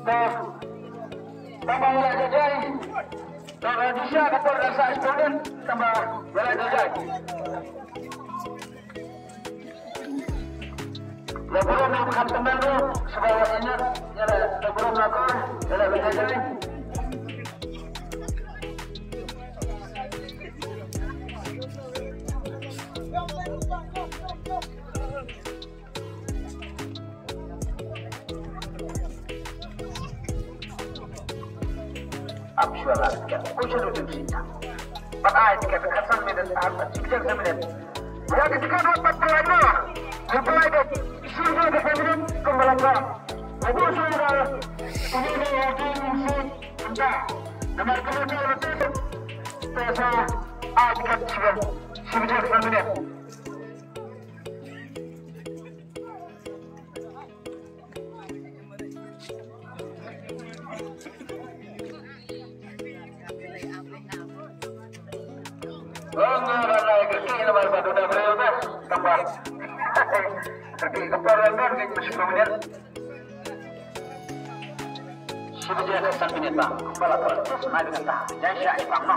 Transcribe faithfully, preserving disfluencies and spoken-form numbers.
Tang ba ïa la jai jai. Tang ba ïa la jai jai. Tang ba ïa la jai jai. La burom ïa ka khamtam ruh, sngewbha ïa la, ïa la burom na ka, ïa la jai jai. Ap shuwa la tiket. Ko sha lut sim sita. Pat ai tiket ka san minit, ah, tiket san minit. Ya ka tiket pat pat ai no. Ko pat ai ka shuwa ka san minit ko malaka. Ko shuwa ka ini ni ya ki si ta. Namar ko ka lut sim. Pesa ai tiket shuwa. Shuwa ka san minit. Sibuk dia kesan minit bang. Kepala politik, mari kita. Jangan syak ipang, no.